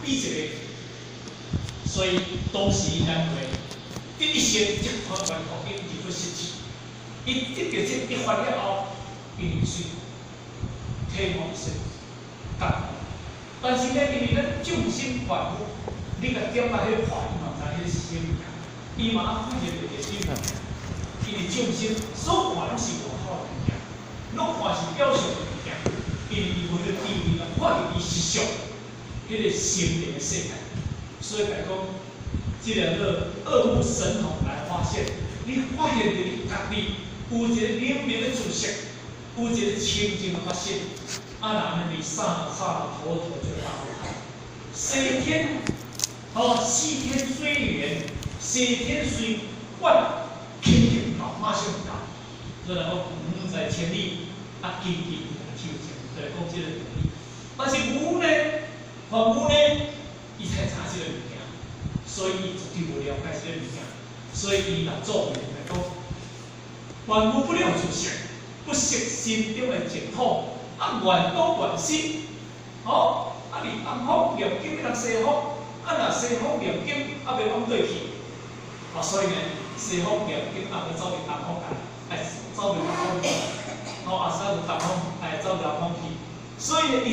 比一个，所以當時難怪得一生這款元福音入去實踐，伊得著這一發了後，伊就隨體悟一切覺悟。但是呢，因為咱眾生凡夫，你共點來彼破，伊嘛毋知彼個是啥物件，伊嘛發現著個啥物件。因為眾生所看攏是外口的物件，攏看是表象的物件，因為伊無彼個智慧來看著伊實相，彼個心靈的世界。所以來講，這個做惡目神童來發現，你發現著你家己有一個靈明的知識，有一個清淨的發現，啊，那按呢你剎那剎那佛陀就大悟。西天，哦，西天隨緣，西天隨願，肯定到，馬上到。所以來講，遠在千里，啊，近近在手前，就是講這個道理。但是無呢，凡夫呢，伊才知這個物件，所以伊絕對無了解這個物件，所以伊六祖來講，凡夫不了自性，不識心中的淨土，啊，願東願西，吼，啊，佇東方念經欲人西方，啊，若西方念經，啊，欲往佗去，啊，所以呢，西方念經啊，欲走佇東方來，哎，走佇東方去，吼，啊，走佇東方，哎，走南方去，所以呢，伊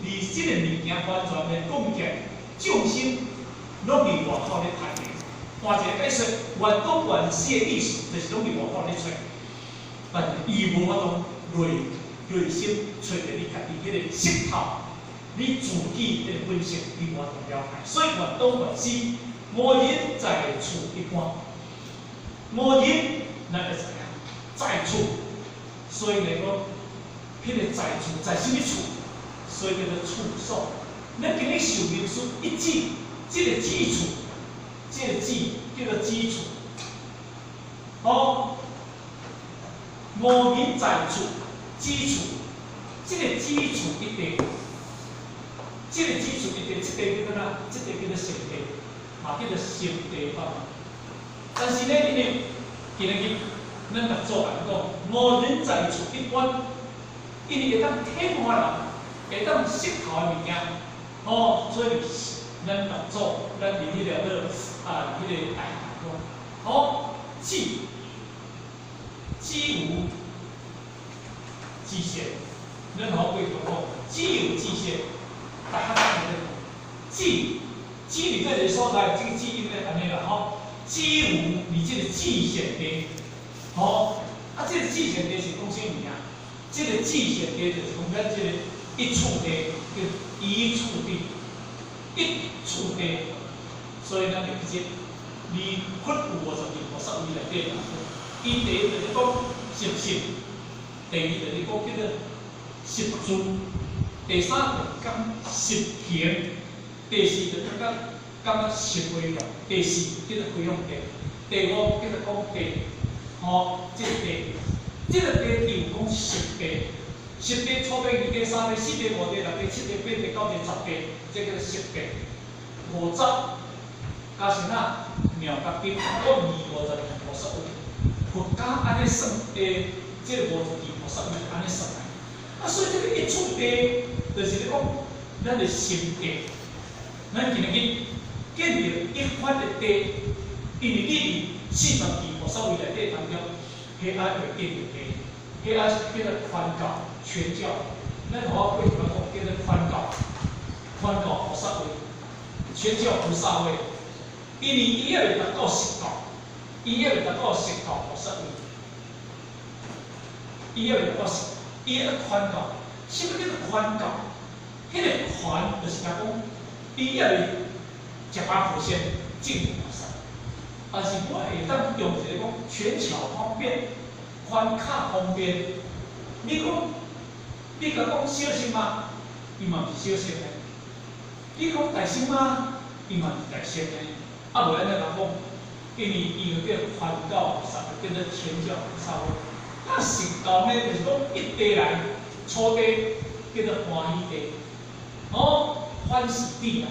離這個物件完全的講起來，眾生攏佇外口咧攀緣。換一個解說，願東願西的意思，就是攏佇外口咧揣，但是伊無法度內心揣著你家己彼個識頭，你自己彼個本性，你無法度了解。所以願東願西，無人在處一般，無人咱會知影在處，所以來講，彼個在處在啥物處？所以叫做處所。咱今日受名詞一指，這個指處，這個指叫做指處。哦，無人在處，指處，這個指處一地，這個指處一地，這地叫做哪？這地叫做心地，嘛叫做心地法。但是呢，因為今日咱六祖來講，無人在處一般，因為會當天化人，會當識頭的物件，哦，所以咱六祖，咱佇彼個做啊，彼個大講，哦，智，知無知識，咱好過講，知有知識，大家講咧，智，智佇這個所在，這個智應該按呢啦吼，知無佇這個智善地，吼，啊，這個智善地是講啥物件？這個智善地就是講咱這個一處地，叫一處地，一處地，所以咱會記得，離佛有52菩薩位內底，伊第一就是講十信，第二就是講叫做十住，第三就講十行，第四就感覺感覺十回向，第四叫做回向地，第五叫做講地，吼，這個地，這個地有講十地，十地初地、二地、三地、四地、五地、六地、七地、八地、九地、十地，這叫做十地。五十加上啊妙覺經，講二52菩薩位，佛家按呢算的，這個52菩薩位按呢算來。啊，所以這個一處地，就是咧講咱的心地。咱今日見著一法的地，因為你佇42菩薩位內底當中，彼愛會見著地，彼愛叫做寬教權教。咱予我過去講叫做寬教，寬教菩薩位，權教菩薩位。因為伊猶未達到實教，伊猶未達到實教菩薩位，伊猶未達到實，伊愛寬教。啥物叫做寬教？彼個寬就是講，伊猶未食飽婆仙證菩薩，但是我會當用一個講權巧方便，寬較方便。你講，你共講小乘嗎？伊嘛毋是小乘的。你講大乘嗎？伊嘛毋是大乘的。啊，無按呢共講，因為伊有叫寬教菩薩，叫做權教菩薩。那實教呢，就是講一地來，初地叫做歡喜地，哦，歡喜地啊。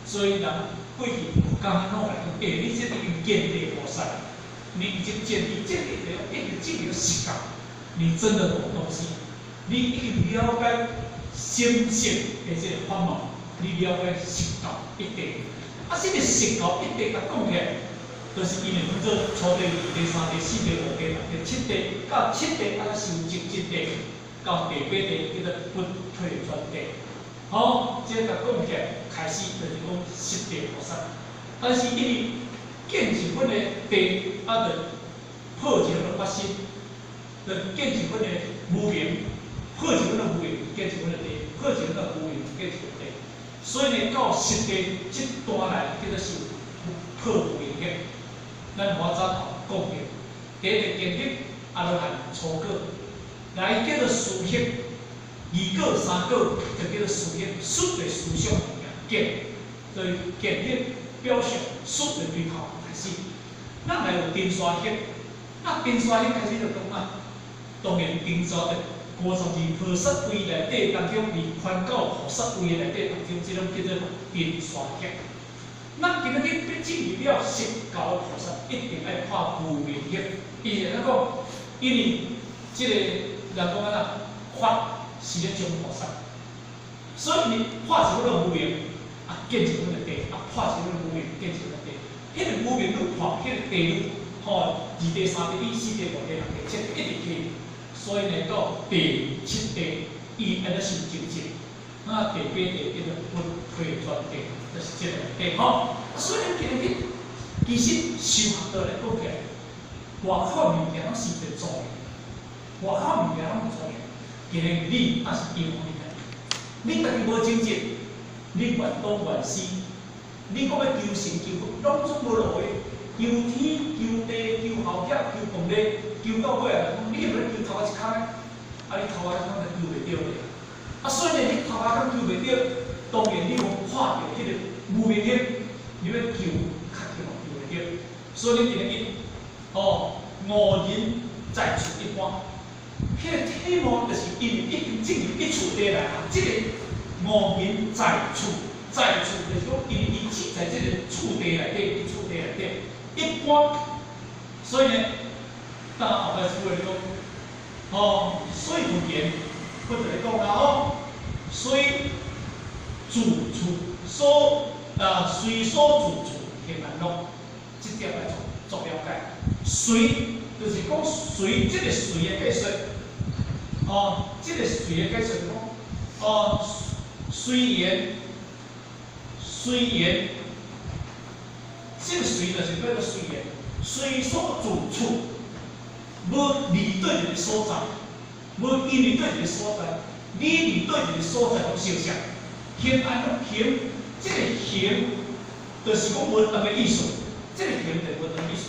所以人過去佛家攏來講，欸，你這已經見地菩薩，你已經見地，見地就已經進入實教，你真的懂東西，你已經了解心性的這個法門，你了解實教。一地。啊，這个實猴一地共講起來，就是因為分做初地、二地、三地、四地、五地、六地、七地，到七地啊，修證七地，到第八地叫做不退轉地。好，這个共講起來，開始就是講十地菩薩。但是因為見一分的地，啊，就破一分的發心，就見一分的無明，破一分的無明，見一分的地，破一分的無明，見一分的地。所以呢，到十地這段來叫做是破無明的。咱我早頭講過，第一個建立阿羅漢初果，來叫做思行，二果三果就叫做思行，思就思想物件，見，所以見立表象，思就對頭開始。咱來有定沙行，那定沙行開始就講啊，當然定沙的52菩薩位內底當中，佇寬教菩薩位內底當中，這種叫做定沙行。咱今仔日欲進入了實猴菩薩，一定愛破無明行。伊是按怎講？因為這個人講按怎，法是咧將菩薩，所以伊破一分的無明，啊見一分的地，啊破一分的無明，見一分的地。彼個無明愈破，彼個地愈吼，二地、三地、四地、五地、六地、七地，一直去。所以呢，到第七地，伊按怎修證證。那第八地叫做不退轉地，就是這個地吼。所以咱今日其實修學道來講起來，外口物件攏是一個助緣，外口物件攏是助緣。今日你也是因物件，你家己無精進，你願東願西，你講欲求成就，攏總無路的。求天、求地、求後業、求功德，求到尾啊，講你欲求頭仔一空的，啊你頭仔一空就求袂著咧。啊，所以呢，你頭仔空求袂著，當然你無看著彼個無明行，你欲求確定嘛求袂著。所以你今日哦，五人在厝一般，彼個體悟就是因為已經進入一處地來啊。這個五人在厝，在厝就是講，因為伊住在這個厝地內底，一處地內底一般，所以呢，當後擺出來講，哦，隨佛言，或者來講啦吼，隨住處所啊，隨所住處行安樂，這點來做做了解。隨就是講隨，這個隨的解說，哦，這個隨的解說講，哦，隨緣，隨緣，這個隨就是叫做隨緣，隨所住處，無離對一個所在，無因為對一個所在，你離對一個所在攏相像，行安樂行，這個行就是講無斷的意思，這個行就無斷的意思。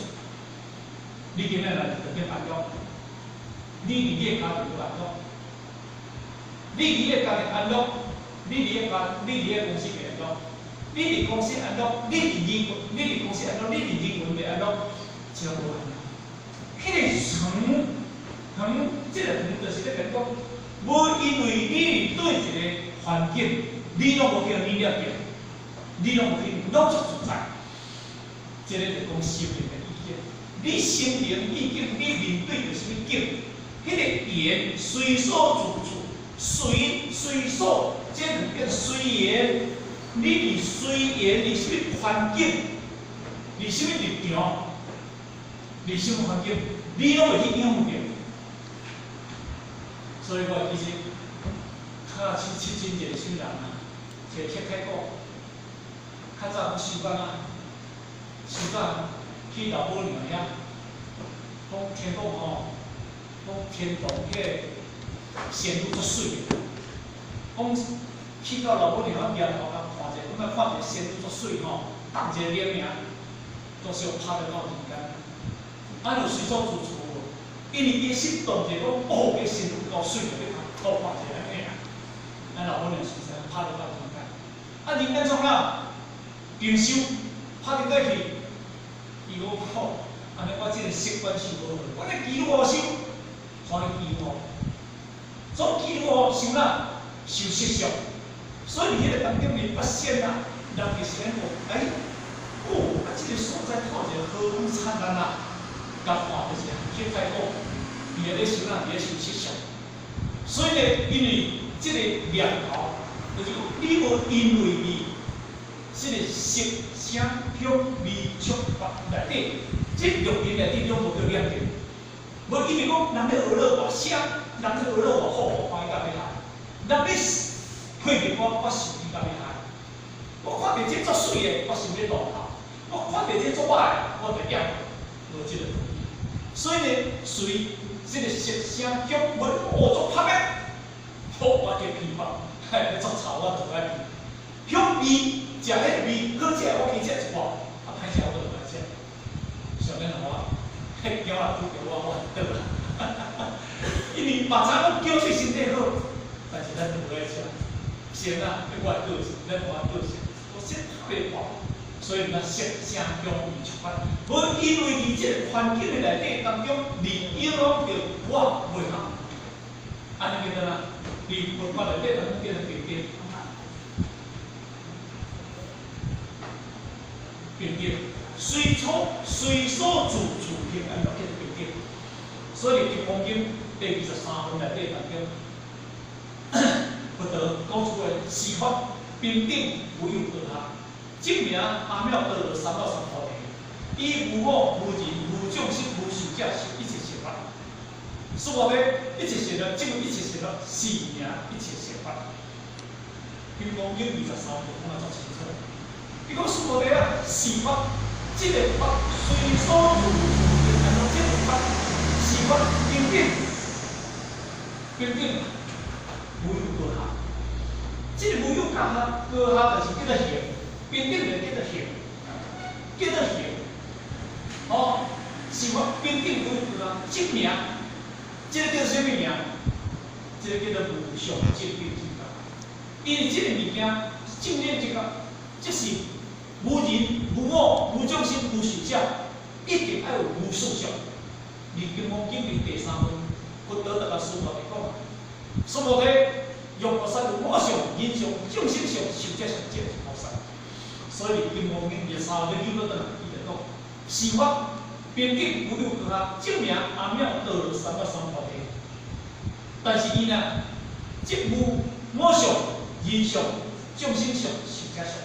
你今日來就變安樂，你佇你的家庭無安樂，你佇你的家庭安樂，你佇你家，你佇你公司袂安樂，你佇公司安樂，你佇人，你佇公司安樂，你佇人群袂安樂，這無安樂。彼個恆恆，這個恆就是咧講，無因為你佇對一個環境，你攏無去予染著，你攏無去，攏足自在。這個就講心靈的意境。你心靈意境，你面對著啥物境？彼個緣隨所住處，隨隨所，這兩個隨緣。你佇隨緣，佇啥物環境？佇啥物立場？佇啥物環境？你攏會去影響著。所以我其實較七七真濟啥物人啊，一個乞丐講，較早講收工啊，收工去老母娘遐，講聽講吼，講天堂彼個仙女足媠的，講去到老母娘遐舉頭共看者，講欲看一個仙女足媠吼，動一個念爾，都是拍著到人間。啊，有隨所住處無？因為伊心動者講，哦，彼仙女夠媠的，欲偷看一下按呢啊。咱老母娘實在拍著到人間。啊，人間創啥？靈修拍著過去，伊講好，按呢我這個習慣修無好，我咧祈雨修，創咧祈雨，總祈雨修哪？修色相。所以佇彼個當中伊發現啊，人就是按怎講，欸，哦，啊，這個所在透一個和光燦爛啊，共看就是乞丐講，伊咧修哪？佇咧修色相。所以呢，因為這個念頭，就是講你無因為你，這個色聲香味觸法內底，這六淫內底攏無叫念著。無因為講人咧學了偌聲，人咧學了偌好，我歡喜甲欲害；人咧批評我，我生氣甲欲害。我看著這足媠的，我心咧動哭；我看著這足歹的，我就厭。無這個道理。所以呢，隨這個色聲香味，哦，足香的，好，我加批發，嘿，足臭我就愛批。香味，食彼個味好食，我加食一寡，啊，歹食我就毋愛食。上免我，彼囝仔拄著我，我倒啦。因為嘛知影講叫喙身體好，但是咱就無愛食。是啊，我的個性，咱我的個性，我說特別大，所以咱色聲香味觸法，無因為佇這個環境的內底當中，而影響著我袂好。按呢叫做哪？佇佛法內底當中叫做平等。平等，隨所隨所住處行安樂叫做平等。所以《金剛經》第23分內底當中，佛陀講出來四法平等無有高下，證明阿耨多羅三藐三菩提，以無我、無人、無眾生、無壽者是一切善法。所以一切善法，證一切善法，是名一切善法。金剛經23分講得足清楚。伊講須菩提啊，是法，這個法隨所住處行安樂，這個法是法平等，平等無有高下。這個無有高下，高下就是叫做行，平等就叫做行，叫做行。哦，是法平等無有高下，證明，這個叫啥物名？這個叫做無上正等正覺。因為這個物件正等正覺，這是無人、無我、無眾生、無壽者，一定愛有無數相。佇《金剛經》佇第3分，佛陀就共須菩提講，須菩提，若菩薩有我相、人相、眾生相、壽者相，這是菩薩。所以《金剛經》第3分又閣轉來，伊就講：是法平等無有高下，證明阿耨多羅三藐三菩提。但是伊呢，即無我相、人相、眾生相、壽者相。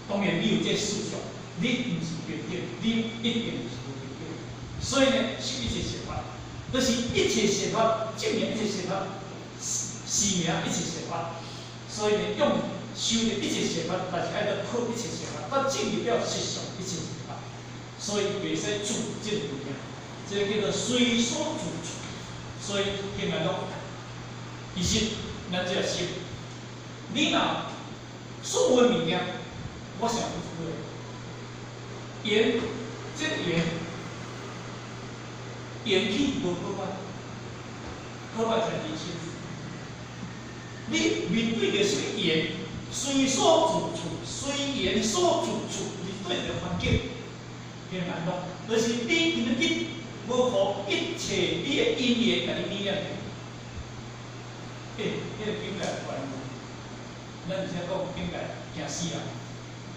當然，你有這四相，你毋是平等，你一定是無平等。所以呢，是一切善法，就是一切善法，證明一切善法，是名一切善法。所以呢，用修的一切善法，但是愛閣破一切善法，才證入了實相一切善法。所以袂使住這個物件，這個叫做隨所住處。所以聽來講，其實咱這個心，你若所有的物件，我想講一句話，緣，這個緣，緣起無好歹，好歹才人生。你面對著啥物緣，隨所住處，隨緣所住處，面對著環境，變安怎？就是你今日去無予一切你的因緣共你染著。欸，彼個境界懸無？咱有啥講境界驚死人，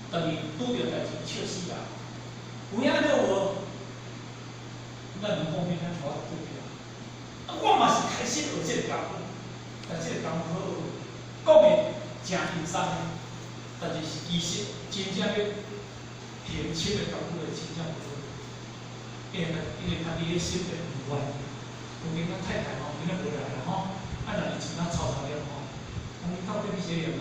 但是拄著代誌笑死人。有影了無？咱毋講咩，咱無法度拄著。啊，我嘛是開始學這個功夫，但這個功夫好學，講的誠輕鬆的，但是其實真正欲行深的功夫，就真正無好。因為家己的心會唔願。有閒咱太太吼，今仔無來啦吼，啊，若是真正吵吵了吼，講你到底欲啥樣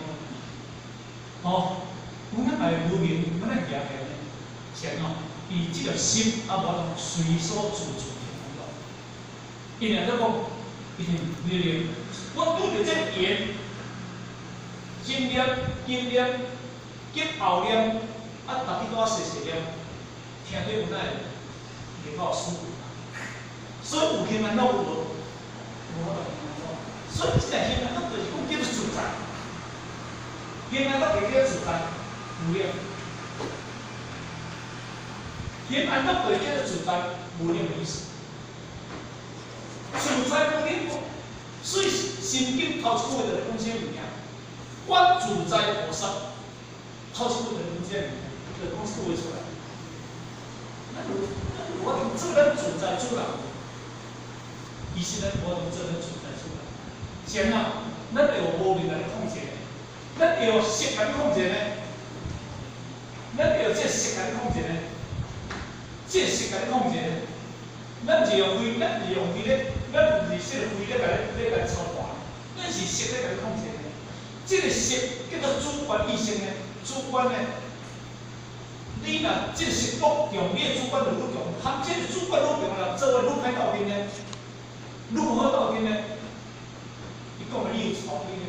吼？吼，有影嘛會無明，敢若舉起來呢？是按怎？伊這個心啊，無法度隨所住處行安怎？伊若閣講，伊是你我拄著這個緣，前念、今念、及後念，啊，逐日都愛細細念，聽著有哪會會夠舒服？所以有行安樂有無？無法度行安樂。所以這個行安樂就是講叫做自在，行安樂就叫自在，無量。行安樂就叫做自在，無量的意思。自在無量，所以心經頭一句話就咧講啥物件？觀自在菩薩，頭一句就講這物件，就講這句話出來。咱有，咱有法度做咱自在主人。其實咱無法度做咱自在主人。是按怎？咱會予無明來控制呢？咱會予色來控制呢？這個識共你控制呢？這個識共你控制呢？咱是用慧，咱是用慧咧，咱毋是說慧咧共你咧共你操盤，咱是識咧共你控制呢。這個識叫做主觀意識呢，主觀呢。你若這個識愈強，你的主觀就愈強。含這個主觀愈強啦，做伙愈歹鬥陣呢，愈無好鬥陣呢。伊講的你有一大堆呢，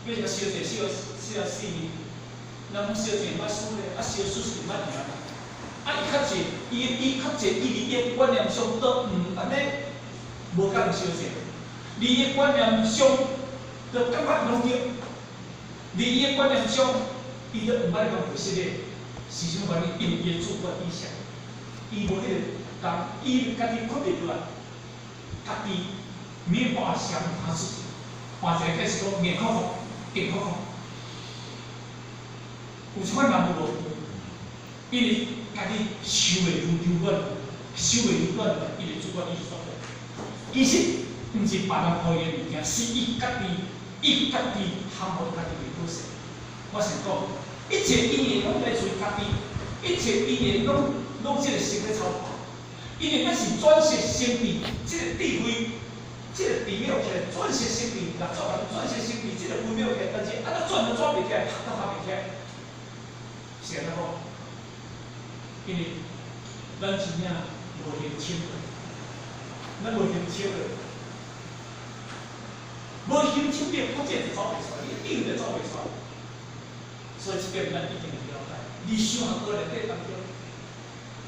欲是燒者燒燒啊死，人講燒者毋捌輸咧，啊燒輸是毋捌贏。啊，伊較濟，伊較濟，伊佇伊的觀念上都毋按呢，無共相濟。佇伊的觀念上，就感覺攏對。佇伊的觀念上，伊都毋捌講過實的，是啥物原因？因為伊的主觀意識，伊無彼個講，伊家己困袂落來，家己沒有辦法想他自己，換一個解釋講硬殼殼，硬殼殼。有這款人有無？因為家己想袂愈久遠，想袂愈遠，伊的主觀意識作用。其實毋是別人予伊的物件，是伊家己，伊家己含予家己袂好勢。我想講，一切因緣攏來自家己，一切因緣攏這個識咧操盤。因為咱是轉識成智，這個智慧，這個智妙起來，轉識成智，六祖人轉識成智，這個微妙起來，但是按怎轉都轉袂起來，合都合袂起來，是按怎講？因為咱真正無行清的，咱無行清的，無行清的，福這就走袂出來，你智慧就走袂出來。所以這點咱一定要了解。你修行過內底當中，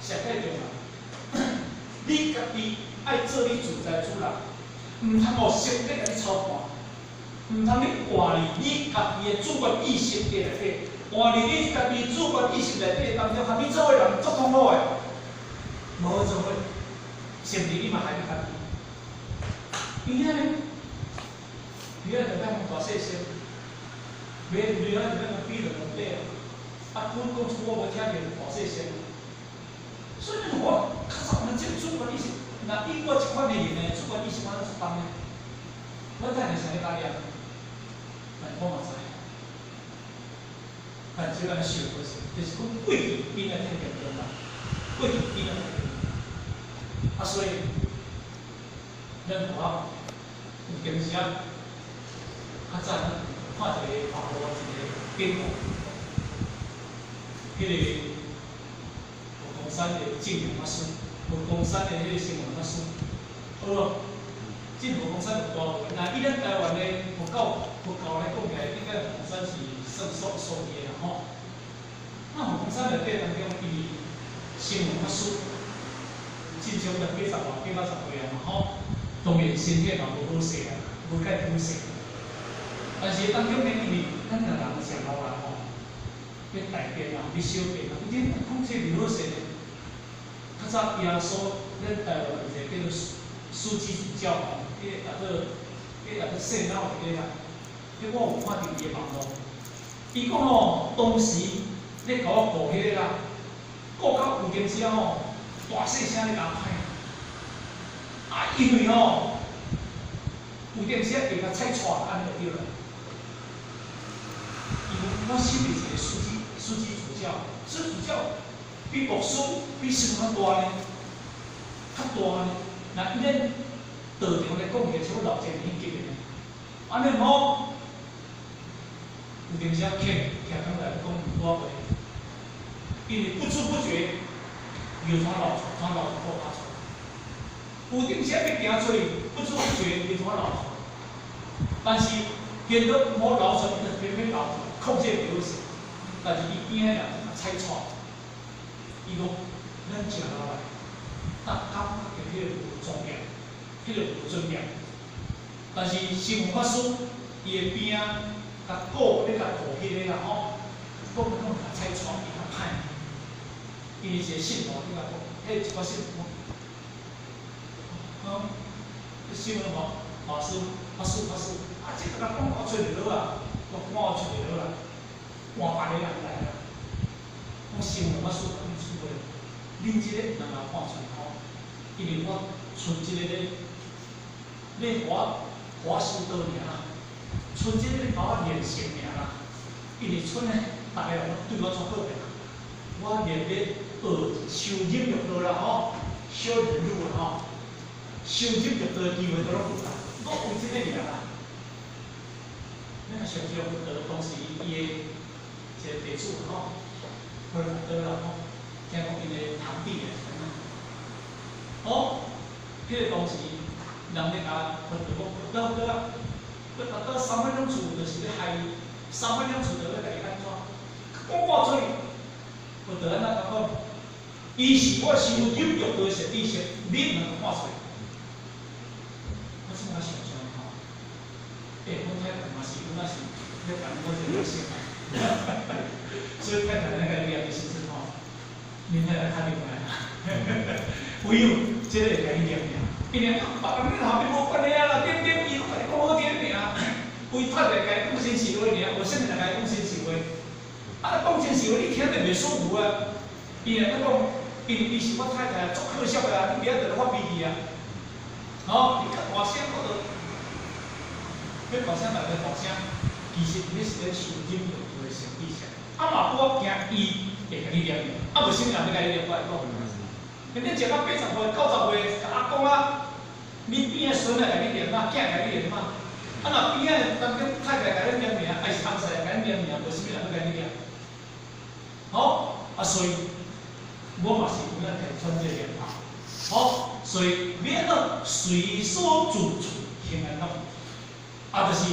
上蓋重要，你家己愛做你自在主人，毋通予識咧共你操盤，毋通你活佇你家己的主觀意識內底，活佇你家己主觀意識內底當中，和你做伙人足痛苦的，無好做伙，甚至你嘛害你家己。伊安呢，伊安就欲講大細聲，袂袂安就欲講比兩兩底啊，啊，講講出我無聽著大細聲。所以我較早咱這個主觀意識，若以我這款的人呢，主觀意識我足重的，我等下啥咧教念，但我嘛知。但這個想過是，就是講過去變來太嚴重啦，過去變來太嚴重。啊，所以咱有法有當時啊，較早咱看一個網路一個典故，彼個佛光山的證嚴法師，佛光山的彼個聖嚴法師，好無？進佛光山有大部分，若以咱台灣的佛教來講起來，應該佛光山是算數數二的啦吼。那佛光山內底當中，伊聖嚴法師，進前才八十外、八九十歲啊嘛吼，當然身體嘛無好勢啊，無介好勢。但是當中呢，因為咱若人上老人吼，欲大便啊，欲小便啊，你控制袂好勢呢。較早耶穌，咱台灣有一個叫做樞機主教吼，彼個叫做彼個叫做聖老一個啦。彼我有看著伊的網路，伊講吼，當時咧共我顧彼個啦，顧到有當時啊吼，大細聲咧共我歹。啊，因為吼，有當時啊會共踩錯，按呢就對啦。伊講我身為一個樞機主教，樞主教比牧師比神較大呢，較大呢。若以咱道場來講起來，差不多6000年級的呢。按呢無，有當時啊，徛徛講來講唔多話，因為不知不覺尿怎流出，怎流出破發出。有當時啊，欲行出去，不知不覺尿怎流出。但是見到無流出，伊就偏偏流出，控制袂好勢。但是伊邊仔人踩錯，伊講咱食落來，但感覺彼個無莊嚴，彼個無尊嚴。但是聖嚴法師伊的邊仔，共顧咧共顧彼個啦吼，講講共踩錯，伊較歹。因為一個信徒你共講，彼一寡信徒講，講，聖嚴法師，法師法師，啊，這個共講我出就好啊，我講我出就好啦，換別個人來啦。講聖嚴法師共你出話，恁這個毋通共看出來吼，因為我賰這個咧，咧予我修道爾啦，賰這個咧共我練成爾啦，因為賰呢，逐个人攏對我足好的啦。我念咧學修忍辱道啦吼，修忍辱啦吼，修忍辱道的機會都攏有啦，攏有這个名啦。咱個上上佛陀當時伊的一個弟子吼，佛陀啦吼，聽講𪜶的堂弟啊，哦，彼個當時人咧共佛陀講，佛陀佛陀啊，佛陀三番兩次就是咧害伊，三番兩次就欲共伊按怎，講我出去。佛陀按怎講？伊是我修忍辱道的善知識，你毋通看出來。我怎麼想象吼？欸，阮太太嘛是，阮嘛是咧辦我這個性啊。所以太太咧共念的時陣吼，恁太太較厲害啦。唯有這個會共伊念爾，伊念別人你後邊無關係啊啦，點點伊攏共你講好聽爾，為太太共伊講真實話爾，無啥物人共伊講真實話。啊，講真實話，你聽著袂舒服啊。伊若閣講，因為伊是我太太，足可惜啊，你袂曉佇咧發脾氣啊。吼，你較大聲，我就欲大聲，逐個大聲。其實你是咧受忍辱的善知識。啊嘛，拄我驚伊會共你念，啊無啥物人欲共你念，我來講。你食到80歲、90歲，共阿公啊，你邊仔孫仔共你念嘛，囝共你念嘛。啊，若邊仔當中太太共你念爾，還是翁婿共你念爾，無啥物人欲共你念。好，啊，所以我嘛是有影提傳這個念頭。好，所以欲按怎隨所住處行安樂，啊，就是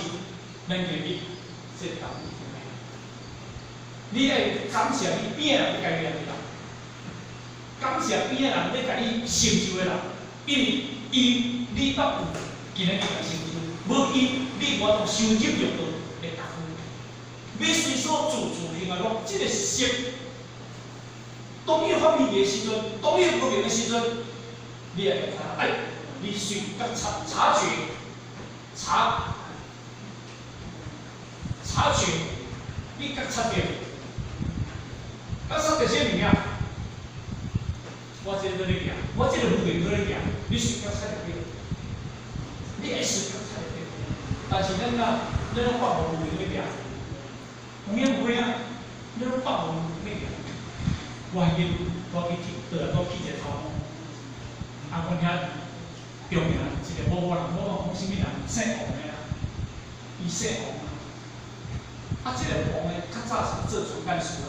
咱今日這個你愛感謝你邊仔人欲共你念的人，感謝邊仔人欲共你成就的人，因為伊你捌有今日去共成就，無伊你無法度修忍辱道的功夫。欲隨所住處行安樂，這個色，當你發脾氣的時陣，當你無明的時陣，你也會知影，哎，你隨覺察察覺，察察覺，你覺察著，覺察著啥物件？我這個佇咧行，我這個無明佇咧行，你隨覺察著對，你會隨覺察著對。但是咱若咱攏放予無明咧行，有影無影，咱攏放予無明咧行。我彼日我去剃，倒來我去一個頭毛，啊，阮遐中名一個某某人，某某講啥物人，姓王的啊，伊姓王啊。啊，這個王的較早是做總幹事啊。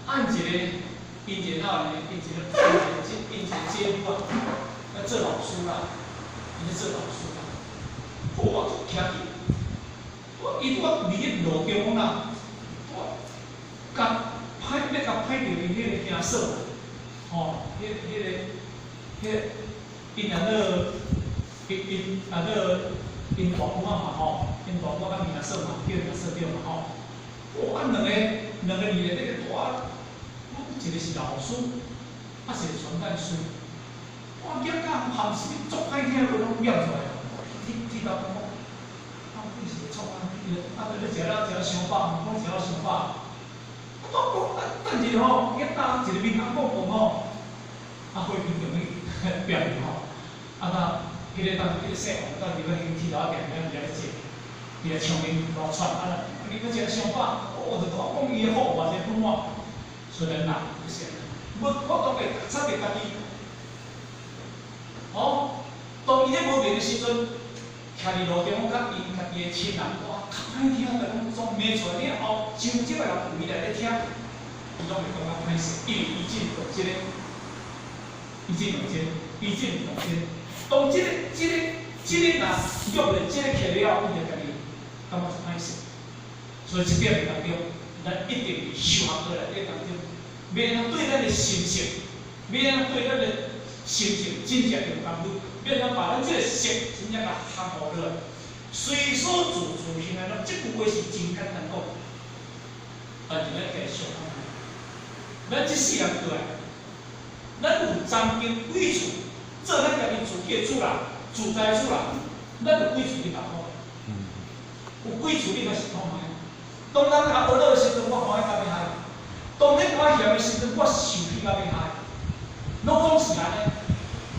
啊，𪜶一個，𪜶一個哪有呢？𪜶一個姐夫啊，咧做老師啦，伊咧做老師啦。我足客氣，我伊拄仔佇咧路中啦，我共歹欲共歹著𪜶彼個兄嫂啦，吼，彼個，𪜶阿做，𪜶𪜶阿做𪜶大姑仔嘛吼，𪜶大姑仔佮𪜶阿嫂嘛，叫𪜶阿嫂對嘛吼。哇，啊兩個二個咧個大，一個是老師，啊一個傳幹事。哇，講甲含啥物足歹聽話攏念出來，鐵鐵頭講講，啊，你是咧創啊？啊，你食了食了傷飽，講食了傷飽。啊，我講啊，等一下吼，一當一個面孔講講吼，啊，花瓶就去變去吼，啊，那彼個當彼個姓王當入去鐵頭仔店遐伫遐咧食，伫咧牆面偌喘啊，你閣食傷飽，我就講伊的好，偌濟不滿，所以咱人就是，無我當會覺察著家己，吼，當伊咧無明的時陣，徛佇路中，佮𪜶家己的親人，哇，較歹聽，共講總罵出來了後，上少的人圍來咧聽，伊攏會感覺歹勢，因為伊進入這個，伊進入這個，伊進入這個，當這個、這個、這個若約咧，這個起了後，伊就家己感覺足歹勢。所以這點當中，咱一定佇修學過來底當中，欲按怎對咱的心性，欲按怎對咱的心性真正用功夫，欲按怎把咱這個色真正共降服落來，隨所住處行安樂，這句話是真簡單講，但是咱家想看覓，咱這世人過來，咱有曾經幾處做咱家己自己的主人，自在主人，咱有幾處你捌看？有幾處你捌想看覓？當人共呵咾的時陣，我歡喜甲欲害；當你共我嫌的時陣，我受氣甲欲害。攏總是按呢。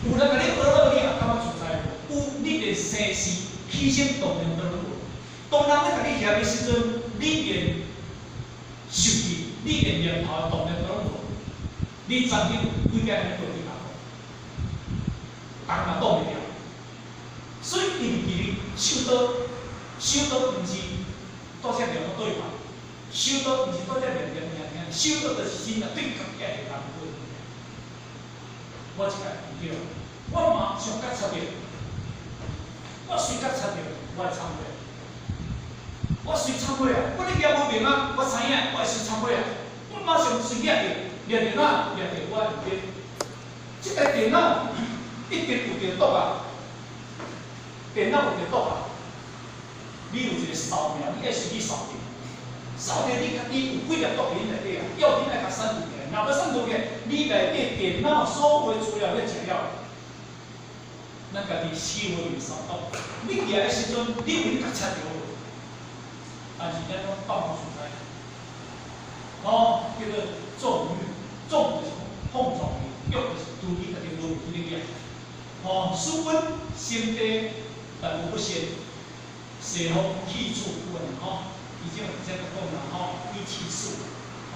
有人共你呵咾，你也感覺自在無？有，你連生死起心動念都攏無。當人咧共你嫌的時陣，你連受氣，你連念頭的動念都攏無，你曾經幾擺按呢過去講，人嘛擋袂牢。所以伊記得手刀，手刀毋是拄才念個對話，手刀毋是拄才念念聽聽，手刀就是真正對家己的人過。我一個毋對，我馬上覺察著，我隨覺察著，我會懺悔。我隨懺悔啊！我咧業無明啊，我知影，我會隨懺悔啊！我馬上隨掠著，掠著哪？掠著我會變。這台電腦一定有著毒啊！電腦有著毒啊！你有一個掃描，你愛隨去掃著，掃著你家己有幾粒毒佇內底啊？要緊愛共刪除起來，若無刪除起來，你內底電腦所有的資料咧食了，咱家己手裏面掃毒。你舉的時陣，你有咧覺察著無？但是咱攏放無出來。哦，叫做縱欲，縱就是放縱欲，欲就是對你家己無去咧舉。哦，使阮心地但無不善，西方氣處阮吼，以前有這個講啦吼，以氣數，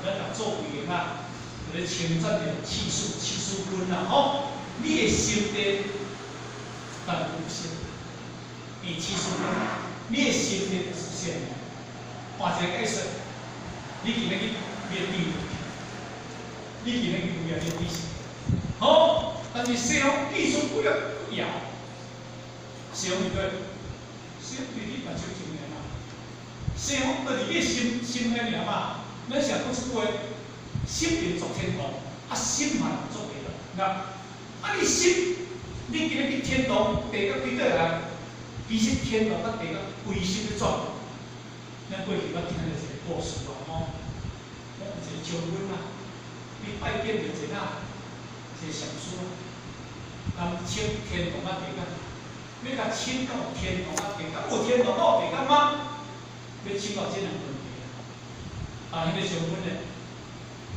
咱若做為啊，就咧稱讚著氣數、氣數君啦吼。你的心地但無不善，以氣數君，你的心地就是善的。換一個解說，你今日去滅地，你今日去滅滅地，好，但是西方技術不了搖，西方對，西方對你目睭真爾嘛，西方對你心心內爾嘛，咱想講一句話，心靈作天堂，啊心嘛作地獄。那啊你心，你今日去天堂，地獄對倒來，其實天堂佮地獄規心咧轉。咱過去捌聽著一個故事啊，吼，講有一個將軍啊，去拜見著一個啊，一個禪師啊，共請天堂仔地獄，欲共請到天堂仔地獄，有天堂有地獄嗎？欲請教這兩個問題啊，啊，彼個將軍呢，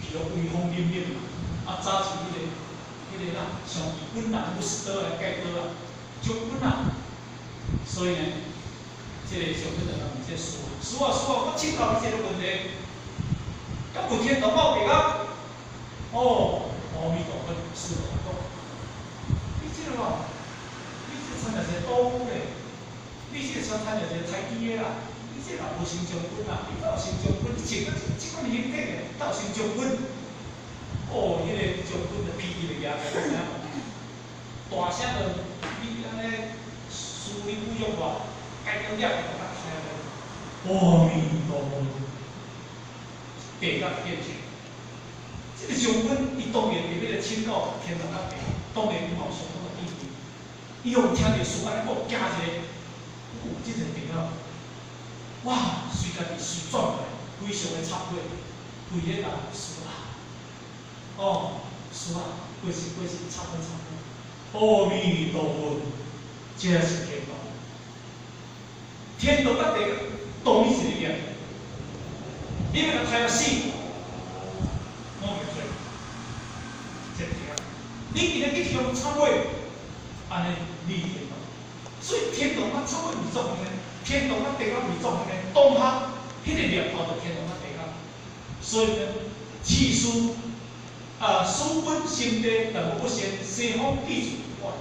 去予威風凜凜嘛，啊，早是彼個啦，上帝本人不是倒來蓋刀啊，將軍啊，所以呢，這個將軍就問這個師師啊師啊，我請教你這個問題，敢有天堂有地獄？哦，阿彌陀佛，師父講，你這個哦，你這親像一個賭夫咧，你這個親像一個刣雞的啦，你這個無成將軍啦，你哪有成將軍？你穿個這款形體的，哪有成將軍？哦，彼個將軍就脾氣就舉起來，知影無？大聲就你按呢師你侮辱我，該點了，共我開來。阿彌陀佛，地獄現前。這個將軍，伊當然佇欲來請教天堂佮地，當然伊嘛有相當的意義。伊予聽著師按呢講，驚一下，哦，這個地獄，哇，隨家己隨轉過來，非常的懺悔，跪咧共師啊，哦，師啊，過失過失，懺悔懺悔，阿彌陀佛，這是天堂，天堂佮地獄同一個業，你欲共刣到死，攏袂做，這對。你今日去向懺悔，按呢你天堂。所以天堂佮懺悔毋是做呢，天堂佮地獄毋是做呢，當下彼個念頭就天堂佮地獄。所以呢，氣師啊，使阮心地但無不善，西方記住我，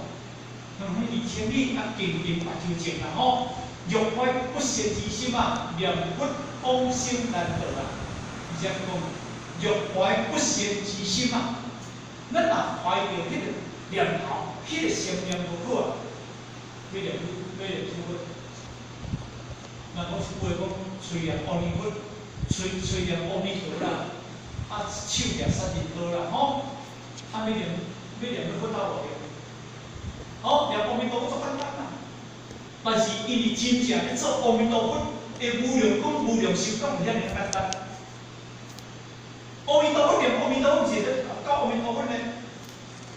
遠遠二千里啊，近近目睭前啦吼。若懷不善之心啊，念佛往生難得啊。而且講，若懷不善之心啊，咱若懷著彼個念頭，彼個心念無好啊，欲念佛，欲念什麼佛？人講一句話講，喙念阿彌佛，喙喙念阿彌陀啦，啊手念殺人刀啦，吼，啊欲念欲念欲佛到無用？吼，念阿彌陀佛足簡單啦。但是因為真正咧做阿彌陀佛的無量講無量壽，敢有遐爾簡單？阿彌陀佛念阿彌陀佛，毋是咧教阿彌陀佛呢？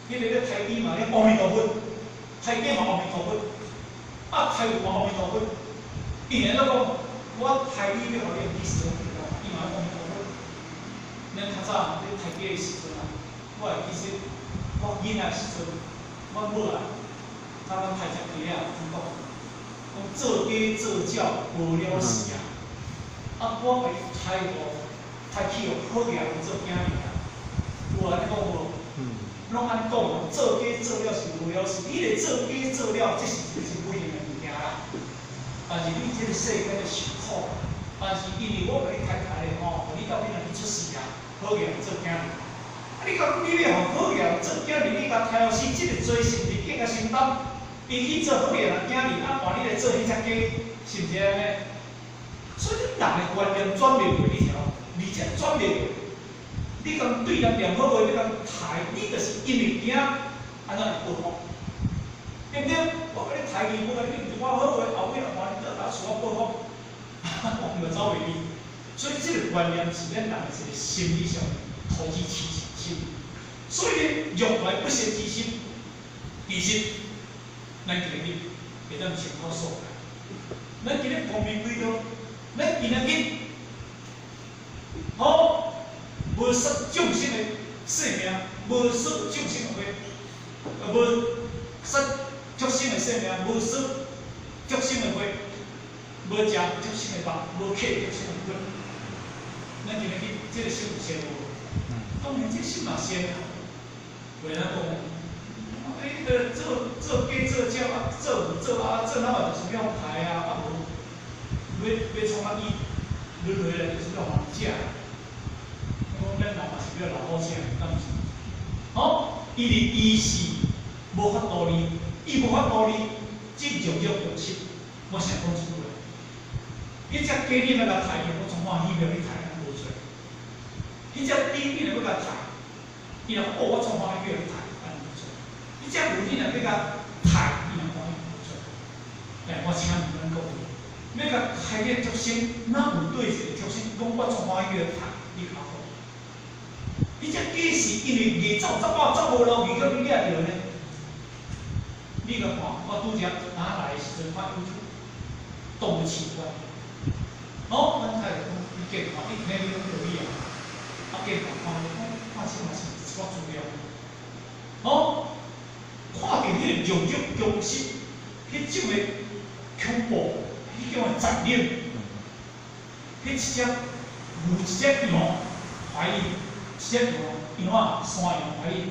彼個咧刣雞嘛咧阿彌陀佛，刣雞嘛阿彌陀佛，啊刣牛嘛阿彌陀佛。伊爾咧講，我刣你欲予你去西方極樂，伊嘛阿彌陀佛。咱較早咧刣雞的時陣啊，我會記得我囡仔時陣，阮母啊，早阮刣隻雞啊，怎講？講做雞做鳥無了時啊，啊我共伊刣予刣去予好额做囝儿啊。有按呢讲無？攏按呢講，做假做了是無了事，你咧做假做了，這是一個真不幸的物件啦。但是你這個世間的受苦，但是因為我共你刣刣的吼，予你到尾若去出世啊，好額做囝兒。啊，你講你欲予好額做囝兒，你共刣予死，這個罪是毋是更較承擔？伊去做好額人囝兒，啊，換你來做彼只假，是毋是按呢？所以人的觀念轉袂過，你聽無？而且轉袂過。你共對人念好話，欲共刣，你就是因為驚按怎會報復，對毋對？我共你刣去，無共你念一寡好話，後尾若換你倒來厝我報復，我毋就走袂去。所以這個觀念是咱人的一個心理上投機取巧心。所以呢，欲懷不善之心，其實咱今日會當穿透所在。咱今日光明磊落，咱今仔日好。無殺眾生的性命，無殺眾生的血，無殺畜生的性命，無殺畜生的血，無食畜生的肉，無乞畜生的骨。咱今日去，這個心有善無？當然，這個心嘛善啊。袂咱講，啊，你個做做假做鳥啊，做有做啊，做哪嘛就是欲刣啊，啊無，欲欲創啊伊輪迴來就是欲予人食。講咱人嘛是欲老虎食，敢毋是？吼，因為伊是無法度離，伊無法度離，這種種用心，我成講這句話。彼隻雞你欲共刣去，我總歡喜欲你刣，無錯。彼隻豬你若欲共刣，伊若講哦，我總歡喜欲你刣，按呢無錯。彼隻牛你若欲共刣，伊若歡喜無錯。來，我請問咱各位，欲共刣個畜生，哪有對一個畜生講我總歡喜欲刣，你較好？彼隻雞是因為硬走走啊走無路去，予你掠著呢。你共看，我拄才打來的時陣看 YouTube，動物奇觀。哦，阮太太講，你見看，你聽你攏著你啊。啊，見看看，講看這嘛是一寡資料。哦，看著彼個肉肉僵屍，彼種的恐怖，彼種的殘忍，彼一隻牛一隻羊懷疑。一隻羊，羊仔，山羊懷疑，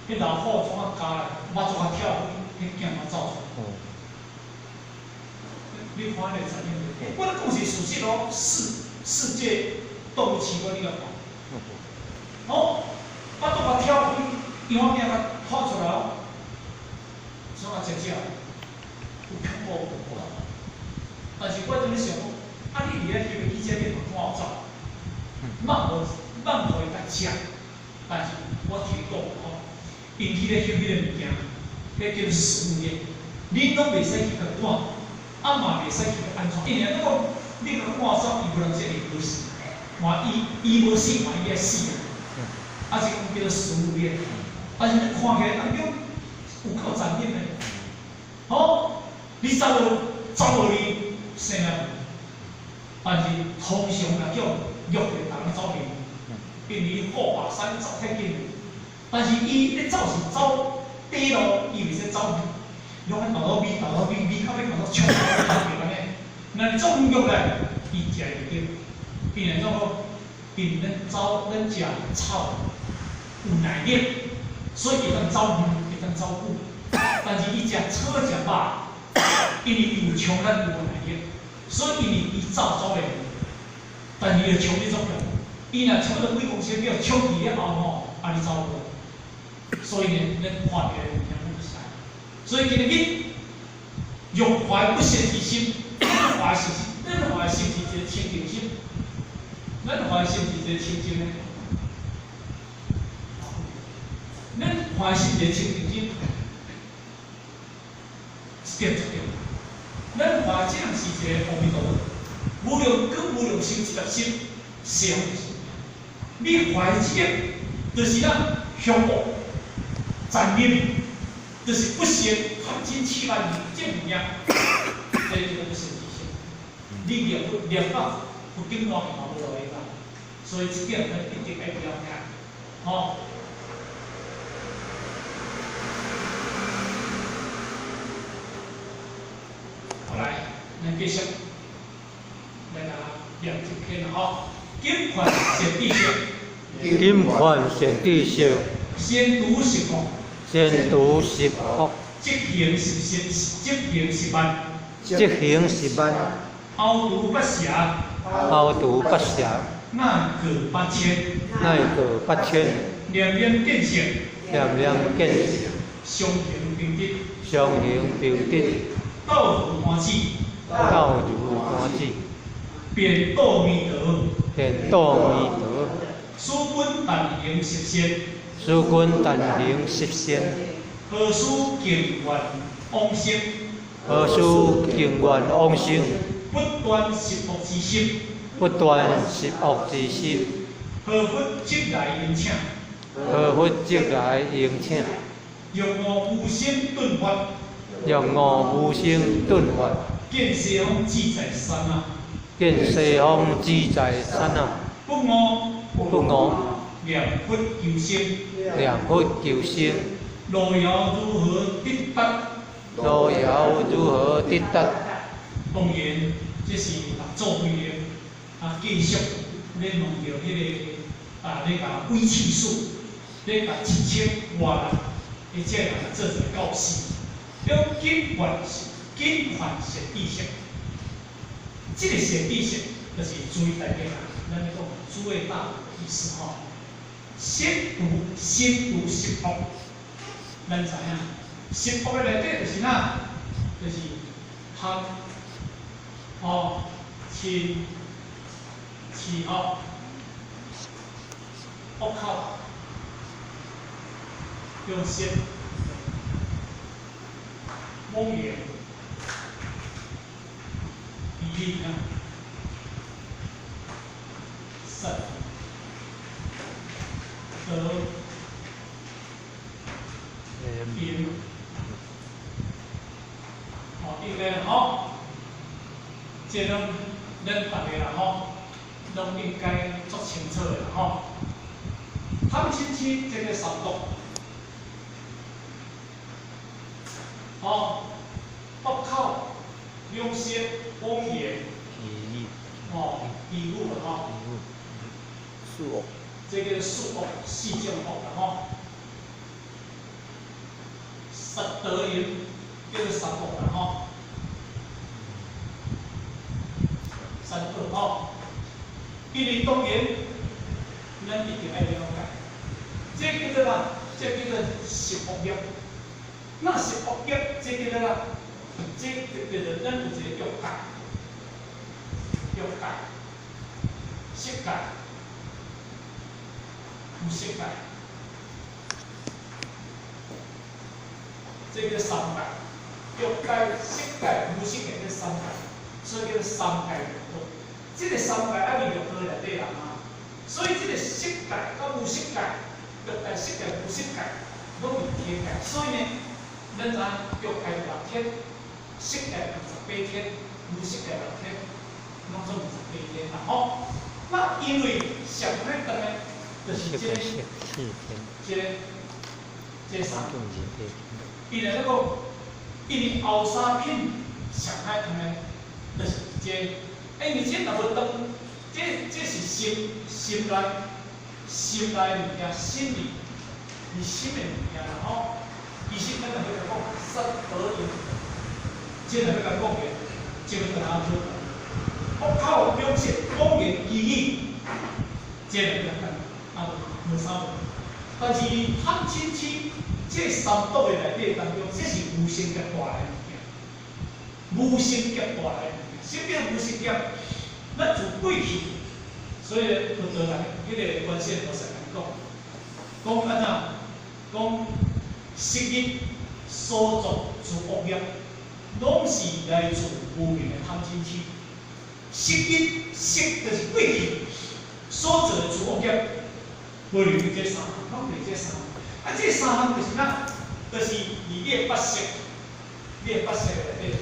彼老虎創啊咬來，腹肚仔跳開，彼囝嘛走出來。你看彼個殘忍袂？我咧講是事實哦，世界動物奇觀你共看。哦，腹肚仔跳開，羊仔囝共拖出來哦，創啊食食，有恐怖無？但是我陣咧想講，啊你佇咧翕的記者，你嘛趕走，放予放予伊共食，但是我提你講吼，𪜶去咧翕彼個物件，彼叫做食物鏈，恁攏袂使去共趕，啊嘛袂使去共按怎，因為講你共趕走，伊無人說會無死，嘛伊伊無死嘛伊愛死啊，啊是講叫做食物鏈，但是你看起來當中有夠殘忍的，吼，你走無走無你生命，但是通常若叫虐待人走袂。因為伊虎目屎走太緊，但是伊咧走是走短路，伊袂使走遠，攏愛豆豆尾、豆豆尾，尾到尾豆豆衝到安尼。若是總虐來，伊食會著。因為怎講？因為咱走咱食草有耐力，所以會當走遠，會當走久。但是伊食草食肉，因為伊有衝力有耐力，所以因為伊走走袂遠，但是伊的衝力足強。伊若衝到幾公尺，叫衝去了後吼，啊你走無？所以呢，咱看著的物件攏是啥？所以今日欲懷不善之心，咱懷是咱懷是是一個清淨心，咱懷是是一個清淨的。咱懷是一個清淨心，一點一點。咱懷這樣是一個阿彌陀佛，無量光無量壽一粒心，相。你懷這個，就是咱恐怖、殘忍，就是不善、含金七萬里這物件，這叫做不善之心。你念佛念到佛經內面嘛無路用啦，所以這點咱一定愛了解，吼。好來，咱繼續來甲念這篇啦，吼。金權善知識，金權善知識，先除十惡，先除十惡，積行十善，積行十萬，積行十萬，後除八邪，後除八邪，乃過八千，乃過八千，念念見性，念念見性，常行平直，常行平直，道如彈指，道如彈指，便度彌陀，便度彌陀，使君但行十善，使君但行十善，何須敬願往生？何須敬願往生？不斷十惡之心，不斷十惡之心，何佛即來迎請？何佛即來迎請？用我無生頓發，用我無生頓發，見西方自在山啊！見西方自在山啊！不誤不誤念佛求生，念佛求生，路遙如何得達？路遙如何得達？當然，這是六祖規定啊，繼續咧問著彼個啊，咧共鬼氣術，咧共七千外人，伊這人做一個教示，叫緊權緊權善知識。這個善知識就是諸位大家啦，咱咧講諸位大德的意思吼。先除先除十惡，咱知影，十惡的內底就是哪？就是貪、哦、嗔、痴吼、惡口、用舌、妄言、疑慮啊、殺、得、淫，哦，應該吼，這攏咱逐个啦吼，攏應該足清楚的啦吼。貪嗔痴這個三毒，吼，惡口、兩舌、妄言，吼，疑語啦吼，四惡，這個四惡四正惡啦吼。殺盜淫叫做三惡啦吼，三惡吼。因為當然，咱一定愛了解，這叫做啥？這叫做十惡業。那十惡業，這叫做啥？這叫做咱有一個欲界、欲界、色界、無色界，這叫三界。欲界、色界、無色界，這三界，所以叫做三界六道。這個三界愛佇六道內底人啊，所以這個色界佮無色界，欲界、色界、無色界，攏佇天界。所以呢，咱知影欲界六天，色界28天，無色界六天，攏總28天啦吼。那因為上海當呢，就是這個、這個、這個三。伊來咧講，因為後三品上海當呢，就是這個。因為這若無當，這是心心內心內物件，心理，是心的物件啦吼。其實咱若欲共講殺盜淫，這若欲共講的，這個當然做。惡口兩舌妄言疑語，這個比較簡單，啊無啥問題。但是貪嗔痴這三毒的內底當中，這是無生業帶來的物件，無生業帶來的物件。什麼叫無生業？咱自過去，所以佛陀來，彼個觀世音菩薩講，講按怎？講昔日所作諸惡業，攏是來自無明的貪嗔痴。昔日昔就是過去所做的諸惡業，無論這三項，攏是這三項。啊，這三項就是哪？就是佇你的八識，你的八識內底，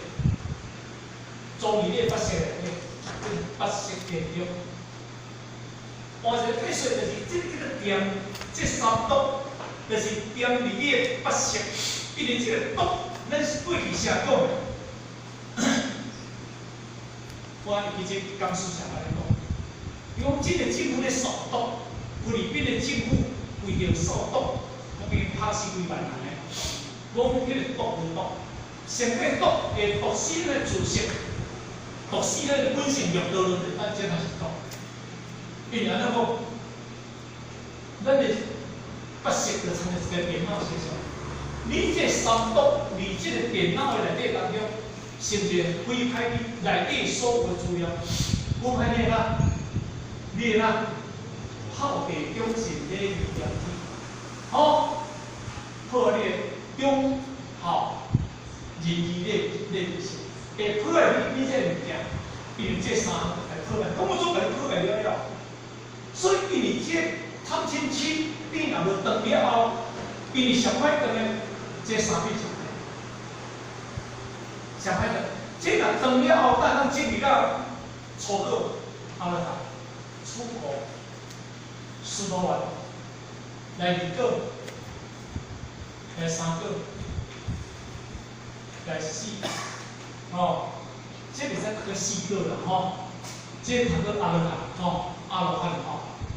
裝佇你的八識內底，這八識田中。換一個解說，就是這個惦，這三毒，就是惦佇你的八識，因為這個毒，咱是過去寫講的。我會記這講師啥來講，伊講這个政府咧掃毒，菲律賓的政府為著掃毒，講已經拍死幾萬人咧。講彼个毒無毒，上尾毒會毒死咱的知識，毒死咱的本性六道輪迴，咱這嘛是毒。因為按怎講，咱的八識就親像一个電腦寫上，你這三毒佇這个電腦的內底當中，成一個非歹你內底所有的資料，講歹你啦，你啦，孝弟忠信禮義廉恥，吼，好你的忠孝仁義禮禮智信，會破壞你這個物件，因為這三項來破壞，根本總共你破壞了了。所以因為這貪嗔痴，你若無斷了後，因為上歹斷的這三品上歹，上歹斷。這若斷了後，咱通進入到初果阿羅漢、初果、須陀洹，來二果，來三果，來四，吼，這袂使讀做四果啦，吼，這讀做阿羅漢，吼，阿羅漢吼，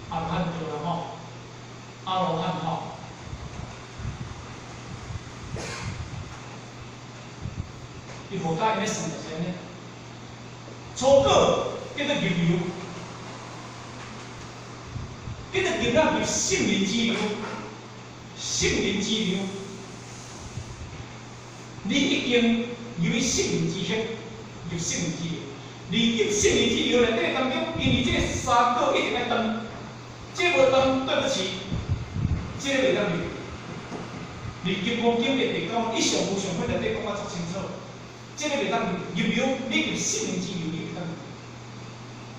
阿羅漢道啦，吼，阿羅漢吼。伊佛教𪜶咧算就是按呢，初果叫做入流，叫做入了入聖人之流，聖人之流，你已經入去聖人之行，入聖人之流，你入聖人之流內底當中，因為這三果一定愛斷，這無斷，對不起，這個袂當入。佇《金剛經》的第九一上無上品內底講甲足清楚。這个袂當入，入流，你入聖人之流，你袂當入，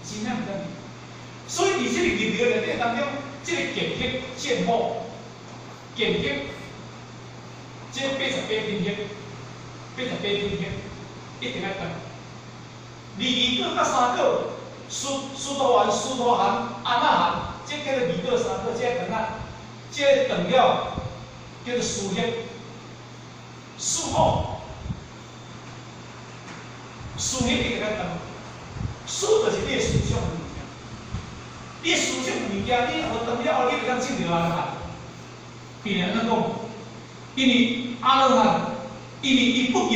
真正袂當入。所以佇這个入流內底當中，這个見行見惑，見行，這88品行，88品行，一定愛斷。二果佮三果，須陀洹、須陀含、阿那含，這叫做二果三果，這斷啊，這斷了叫做思行，思惑。思行一定愛斷，思就是你的思想的物件，你的思想物件，你若無斷了後，你袂當證著阿羅漢。因為按怎講？因為阿羅漢，因為伊不入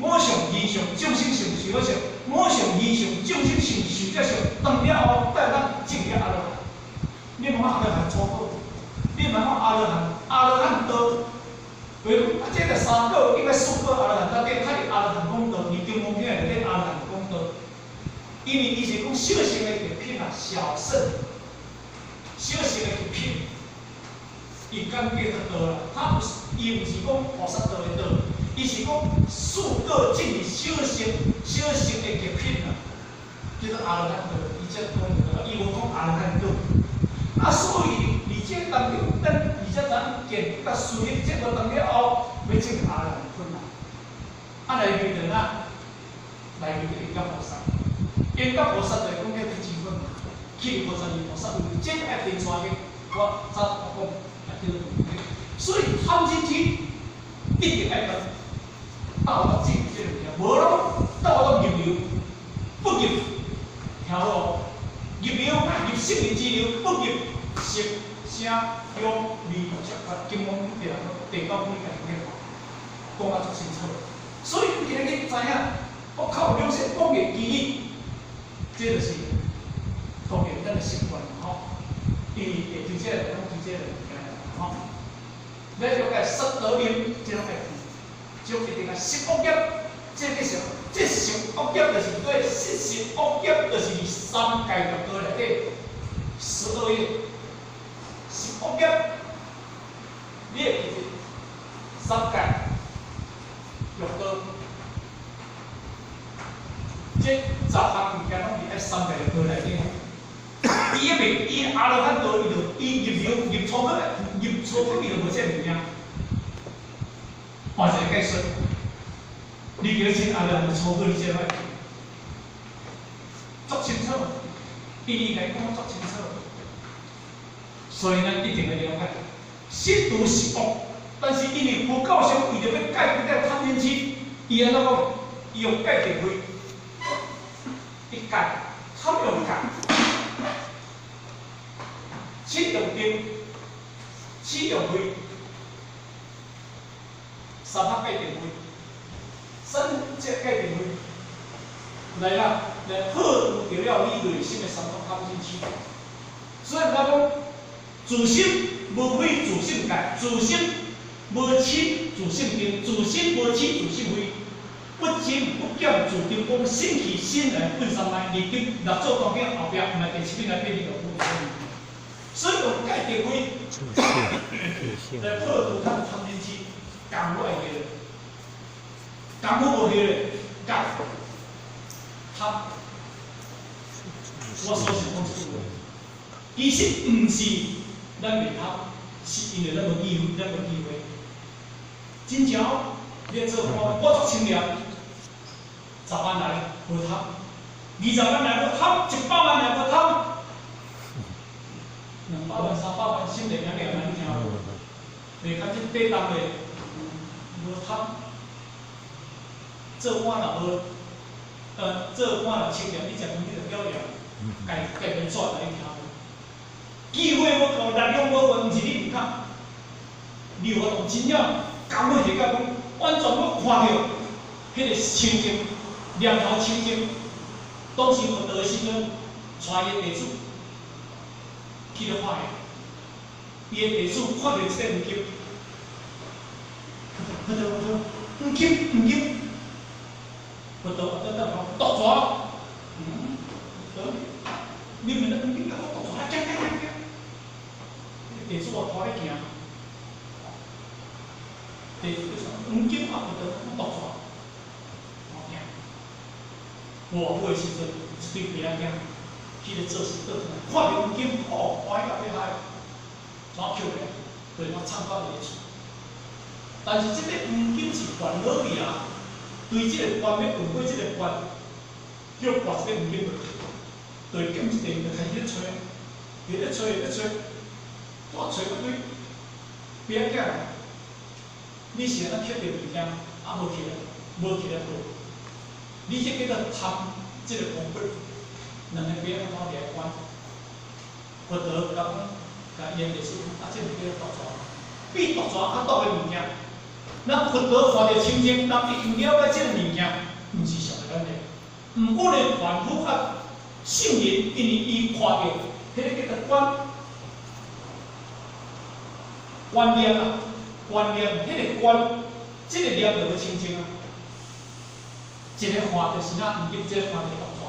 我相、人相、眾生相、壽者相，我相、人相、眾生相、壽者相，斷了後，才會當證著阿羅漢。你問我阿羅漢初果，你問我阿羅漢，阿羅漢道。比如講，啊，這個三果應該四果阿羅漢，到底較入阿羅漢講道，佇金剛經內底阿羅漢講道，因為伊是講小乘的極品啊，小乘，小乘的極品，伊感覺得道啦，他毋是，伊毋是講菩薩道的道，伊是講四果進入小乘，小乘的極品啊，叫做阿羅漢道，伊才講道，伊無講阿羅漢道。啊，所以佇這當中，咱而且咱見甲思行這個當了後，欲證阿羅漢困難。啊，來入著哪？來入著應覺菩薩，應覺菩薩就是講叫去支分嘛，去52菩薩位，這個愛提出去，我早講，也叫做所以貪嗔痴一定愛斷，到達這這個物件，無咯，到達入流，不入聽好哦，入流入聖人之流，不入色聲香味觸法，金剛經第九品家己念，講啊足清楚。所以你今日去知影，我靠兩說講的基理，這就是當然咱的習慣吼。伊會記這個，攏記這個物件吼。咱了解十德音，這攏愛記，就一定愛十惡業，這個是這十惡業就是對十十惡業，就是三界六道內底十惡業。十惡業，你會記得三界六道，這十項物件攏佇愛三界六道內底。伊一未，伊阿羅漢道，伊就伊入流入初果，入初果伊就無這物件。換一個解說，你叫你阿羅漢初果，你這擺足清楚，伊來講足清楚。所以咱一定要了解，實毒是惡，但是因為佛教上為著欲解決這貪嗔痴，伊按怎講？伊用戒定慧，伊戒，貪用戒，凊用定，凊用慧，三学戒定慧，三界戒定慧，來啦，來破除了你內心的三毒貪嗔癡。所以咱講，自心無慧，自性戒；自心無嗔，自性定；自心無癡，自性慧。不增不減，自定光，心起心來本三昧，二經六祖當經後壁，毋係第七品來變成六祖。所以用戒定慧來破除咱貪嗔癡，功夫愛下，功夫無下咧，戒貪。我所想講這句話，其實毋是咱袂貪，是因為咱無機會，咱無機會。真正你做官，我足清廉，10萬來無貪，20萬來無貪，100萬來無貪，200萬、300萬，心內兩兩難聽無？袂較這底重的無貪，做官若無，做官若清廉，你食飯你就表揚，家家己轉來你聽無？機會無夠，力量無夠，毋是你毋肯，你有法度真正功夫下到講，完全我看著彼個清淨，念頭清淨，當時佛陀的時陣，帶伊的弟子去咧化緣，伊的弟子看著這個黃金，佛陀佛陀，黃金黃金，佛陀等等講毒蛇，佛陀，你問咱黃金甲我毒蛇，啊，行行行行，弟子我拖咧行，弟子就說黃金啊，佛陀講毒蛇，我行，偌久的時陣，一對爸仔囝去咧做事倒轉來，看著黃金，哦，歡喜到欲害，怎抾起來，就怎藏到伊的厝。但是這個黃金是煩惱去啊，對這個關欲運過這個關，叫跋這個黃金落去，就會兼一地就開始咧揣，伊咧揣咧揣，拄揣一堆爸仔囝，你是按怎抾著物件，啊無摕來，無摕來報，你這叫做貪這個功夫，兩個爸仔囝佇遐關，佛陀共講，共伊的弟子講，啊，這毋叫做毒蛇，比毒蛇較毒的物件。咱佛陀看著清淨，人已經了解這個物件，毋是上簡單。毋過咧，凡夫甲聖人，因為伊看著彼個叫做觀觀念啊，觀念，彼個觀，這個念就欲清淨啊。一個看著是哪黃金，一個看著毒蛇。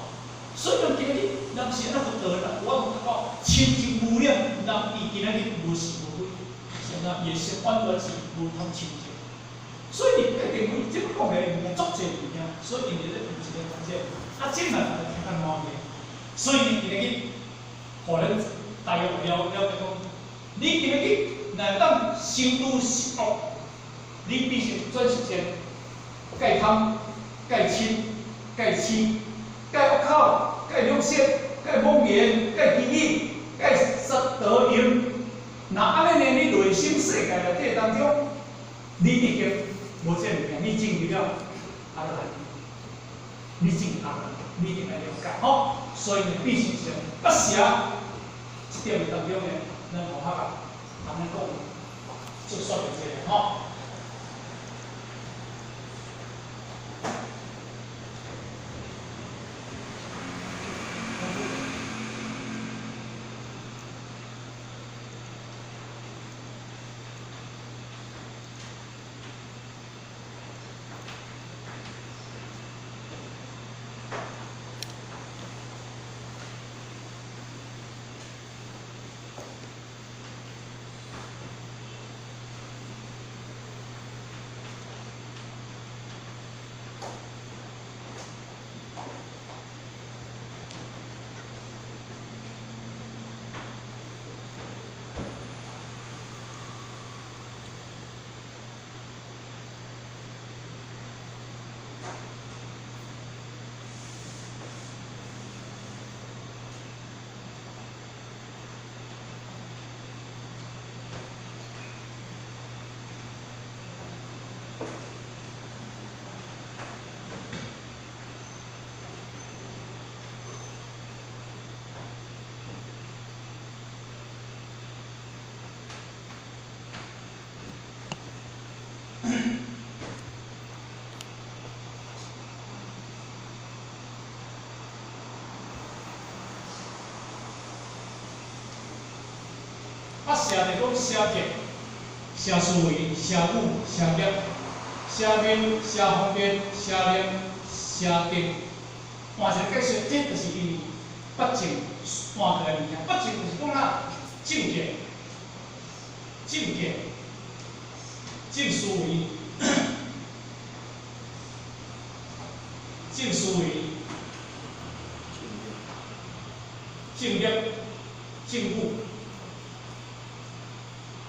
所以講今日，人是按怎佛陀啦？我有感覺清淨無染，人伊今仔日無是無非，是按怎？伊的心完全是無貪清淨。所以你戒定慧，這講起來物件足濟物件，所以因為咧毋是咧講這個，啊，這嘛大家聽較滿意。所以你今日去，予咱大約了了解講，你今日去若會當成就十惡，你必須轉實踐，戒貪、戒嗔、戒癡、戒惡口、戒兩舌、戒妄言、戒綺語、戒殺盜淫。若按呢呢，你內心世界內底當中，你已經無這物件，你進入了阿羅漢，你進入阿羅漢，你一定愛了解吼。所以呢，必須是不捨這點的當中呢，咱有法啊，按呢講，做說明一下吼。邪就讲邪见、邪思维、邪语、邪业、邪命、邪方便、邪念、邪定。换一个解释，这就是因为八正换过来物件。八正就是讲啊，正见、正见、正思维、正思维、正业、正语、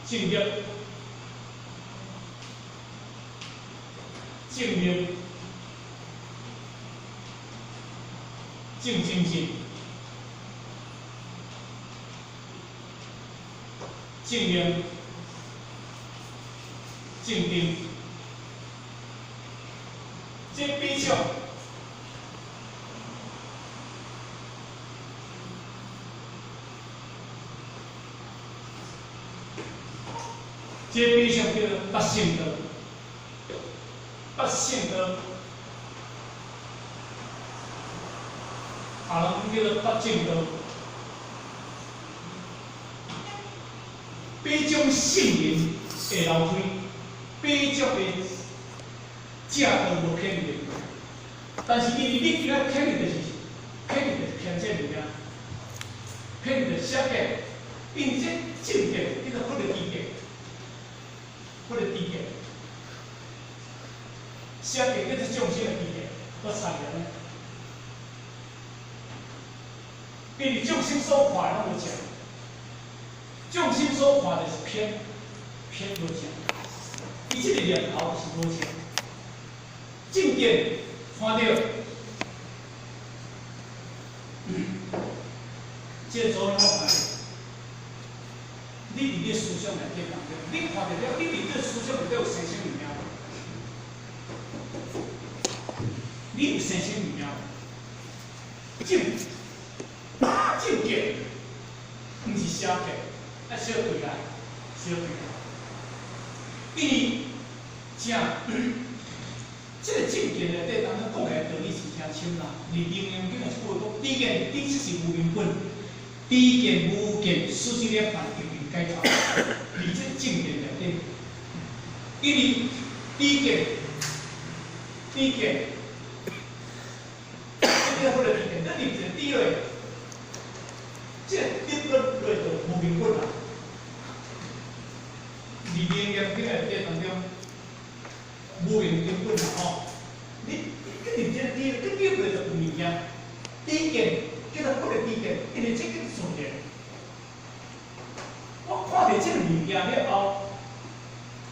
正业、正命、正精进、正念、正定，这比较。这比较叫做八圣道，八圣道，啊，人叫做八正道。八种圣人的楼梯，八种的正道无偏见，但是因为你今仔偏见就是偏见就是偏见物件，偏见就是邪见，因为这正见叫做佛的知见。或者知见，邪见叫做众生的知见，我参了呢。因为众生所看拢无正，众生所看就是偏，偏无正。伊这个念头是无正，正见看到，这个昨天我看到。你伫你思想内底当中，你看著了，你伫你思想内底有生啥物件？你有生啥物件？正正见，毋是邪见，爱小对来，小对来。因为正，这个正见内底当中讲起来道理是诚深啦。伫《楞严经》有一句话讲：知见知识是无明本，知见无见，四执涅槃。解脱，伫这正见内底，因为知见，知见，这个或者知见，咱入一个知落，这个知落落就无明本啦。伫楞严经内底当中，无明根本啦吼。你你入这个知，你入落就有物件，知见叫做或者知见，因为这叫自然。我看著这个物件了后，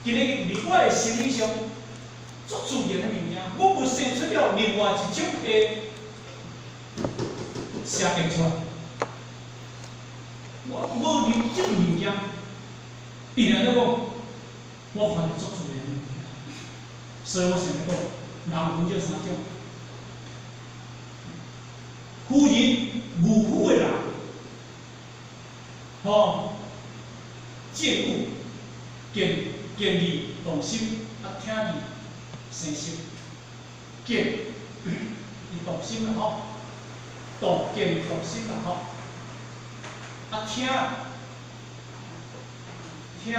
今日伫我的心理上，足自然的物件，我无生出了另外一种的邪见出来。我无入这个物件，伊然咧讲，我看著足自然的物件，所以我想咧讲，人分这三种：夫人、无夫的人，吼。见物、见见义动心，啊，听义生心。见伊动心啦吼，动见动心啦吼，啊听听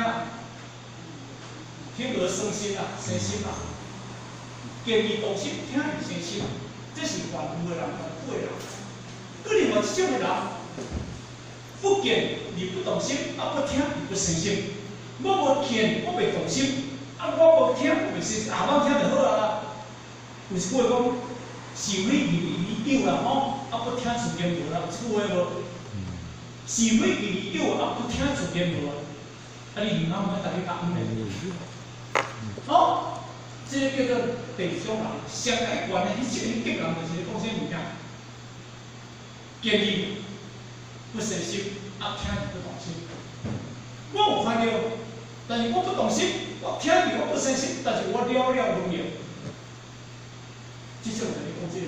听而生心啦，生心啦。见义动心，听义生心，这是凡夫的人，凡夫的人。阁另外一种的人。不见而不动心，啊不听而不生心。我无见，我袂动心；啊我无听，我袂生心。啊，我听就好啊啦。有一句话讲，是非离离有啦吼，啊不听自然无啦。有这句话无？是非离有啊，不听自然无啊。啊，你银行毋爱逐日讲咧？吼，这个叫做第二种人，上爱悬的彼一个人就是讲啥物件？见义不生心，啊听而不动心。我有看著，但是我不动心，我听而我不生心，但是我了了分明。这种人咧讲这个。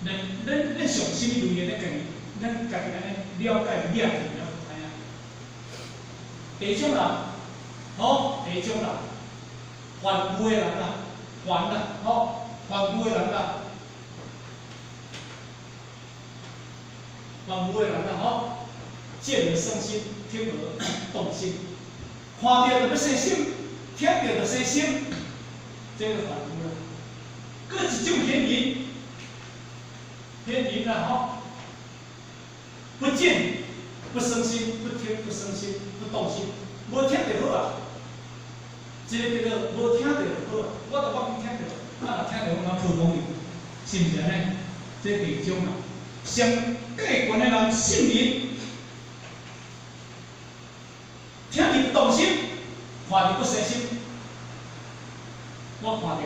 咱咱咱上啥物类型？咱家己，咱家己按呢了解了解了就知影。第一种人，吼，第一种人，凡夫的人啦，凡啦，吼，凡夫的人啦，凡夫的人啦，吼，见見而生心，聽而動心，看著就欲生心，聽著就生心，這個凡夫啦。閣一種顯人，顯人啦吼，不見不生心，不聽不生心，不動心，無聽就好啊。這個叫做無聽著就好啊，我都無聽著，啊若聽著我敢吐講伊，是毋是按呢？這第二種啊，上過懸的人聖人，聽著不動心，看著不生心。我看著，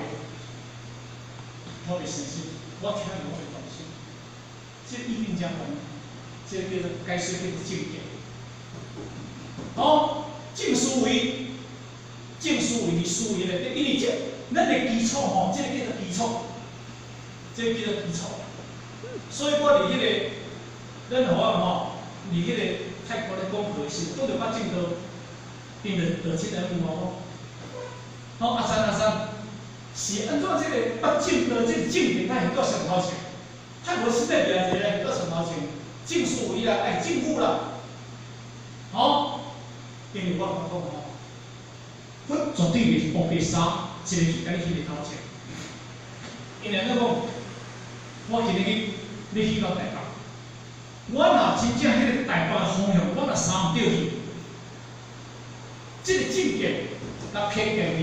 我袂生心；我聽著我袂動心。這已經真懸，這個叫做解說叫做正見。哦，正思維，正思維佇思維內底，因為這咱的基礎吼，這個叫做基礎，這個叫做基礎。所以我佇彼個，咱予我吼，佇彼個泰國咧講課的時，講著八正道，𪜶就就凊來問我講，吼阿三阿三，是按怎這個八正道這個正見才會到上頭前？泰國現在掠一個來到上頭前，正思維啦，愛正悟啦，吼，因為我講吼，佛絕對袂是烏白衫，一个去共你彼个頭前。𪜶按怎講？我今日去，欲去到台北，我若真正彼個台北的方向，我若三毋對去，這個正見若偏見去，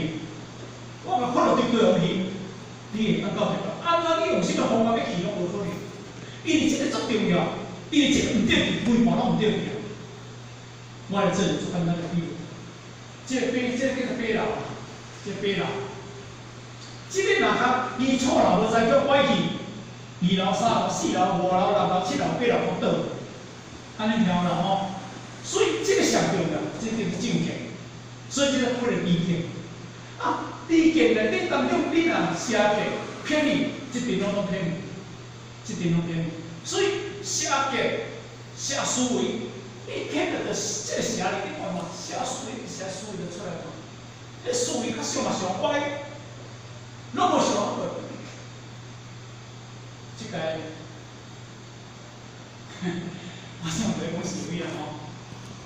我共佛就對對方去，你會當到台北。按怎你用啥物方法欲去攏無可能？因為這個足重要，因為這個毋對去，規盤攏毋對去啊。我來做一個足簡單的比喻，這個八，這個叫做八樓，這個八樓，這個若較基礎若無知叫歪去，二樓、三樓、四樓、五樓、六樓、七樓、八樓攏倒，按呢聽有啦吼。所以這個上重要，這個叫做正見。所以這個佛的知見。啊，知見內底當中，你若邪見偏去，這陣攏攏偏去，這陣攏偏去。所以邪見、邪思維，你偏著就這個邪字，你看嘛，邪思維、邪思維就出來嘛。彼思維較想嘛上歪，攏無想過。這個，我想袂講是非啊吼。